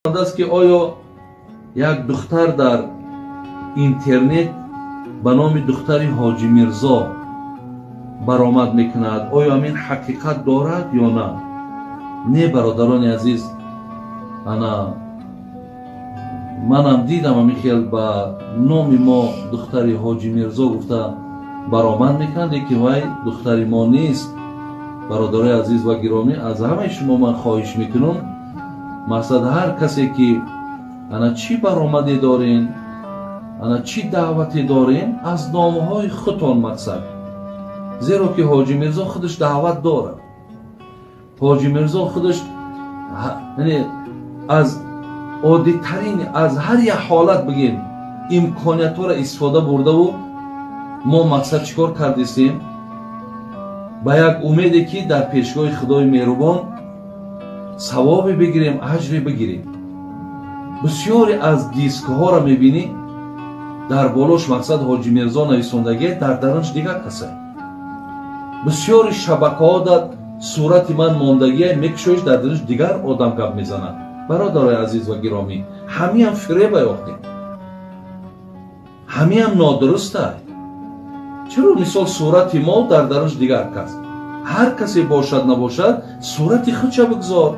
Омадааст, ки оё як духтар дар интернет ба номи духтари Ҳоҷи Мирзо баромад мекунад, оё ҳамин ҳақиқат дорад ё на? Не, бародарони азиз, ана манам дидам, ҳамин хел ба номи мо духтари Ҳоҷи Мирзо гуфта баромад мекунад, лекин вай духтари мо нест. Бародарои азиз ва гиромӣ, аз ҳамаи шумо ман хоҳиш мекунам, мақсад, ҳар касе ки ана чӣ баромаде дорен, ана чӣ даъвате дорем, аз номҳои худтон, мақсад, зеро ки Ҳоҷи Мирзо худаш даъват дорад. Ҳоҷи Мирзо худаш, яъне, аз оддитарин, аз ҳар як ҳолат бигем, имкониятҳоро истифода бурдаву мо, мақсад, чӣ кор кардистем? Ба як умеде ки дар пешгоҳи Худои меҳрубон савобе бигирем, аҷре бигирем. Бисёре аз дискҳоро мебинӣ, дар болош, мақсад, Ҳоҷи Мирзо нависондагие, дар дарунш дигар касай. Бисёри шабакаҳо дар сурати ман мондагие, мекушоиш, дар дарунш дигар одам гап мезанад. Бародарои азиз ва гиромӣ, ҳамиам фиреба ёфтем, ҳамиам нодурустай. Чаро, мисол, сурати мо, дар дарунш дигар кас? Ҳар касе бошад набошад, сурати худша бигзор.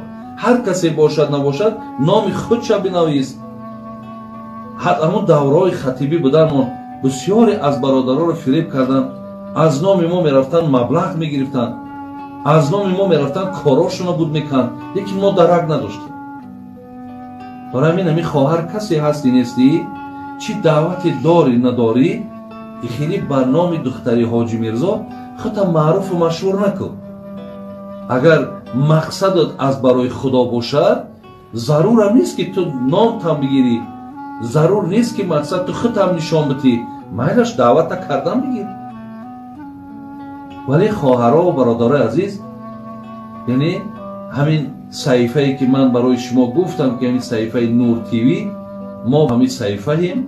Ҳар касе бошад набошад, номи худша бинавис. Ҳамун давраҳои хатибӣ буданмон бисёре аз бародаронро фиреб карданд. Аз номи мо мерафтанд, маблағ мегирифтанд, аз номи мо мерафтанд, корошонро буд мекарданд, лекин мо дарак надоштем. Барои ҳамин, ҳамин хоҳар, касе ҳастӣ нестӣ, чӣ даъвате дорӣ надорӣ, хеле ба номи духтари Ҳоҷи Мирзо худта маъруфу машҳур накун. Агар мақсадат аз барои Худо бошад, зарурам нест, ки ту номтам бигирӣ, зарур нест, ки, мақсад, ту худтам нишон битӣ. Майлаш, даъвата кардан бигир. Вале хоҳарову бародарои азиз, яъне ҳамин саҳифае ки ман барои шумо гуфтам, ки ҳамин саҳифаи Нур ТВ, мо ҳамин саҳифаем.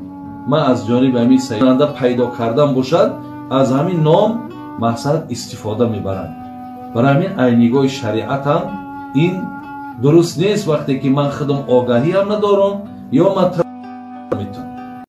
Ман аз ҷониби ҳамин саҳифа пайдо кардан бошад, аз ҳамин ном, мақсад, истифода мебаранд. Барои ҳамин, ай нигоҳи шариатам ин дуруст нест. Вақте ки ман худам огаҳиам надорам ё ман метавонам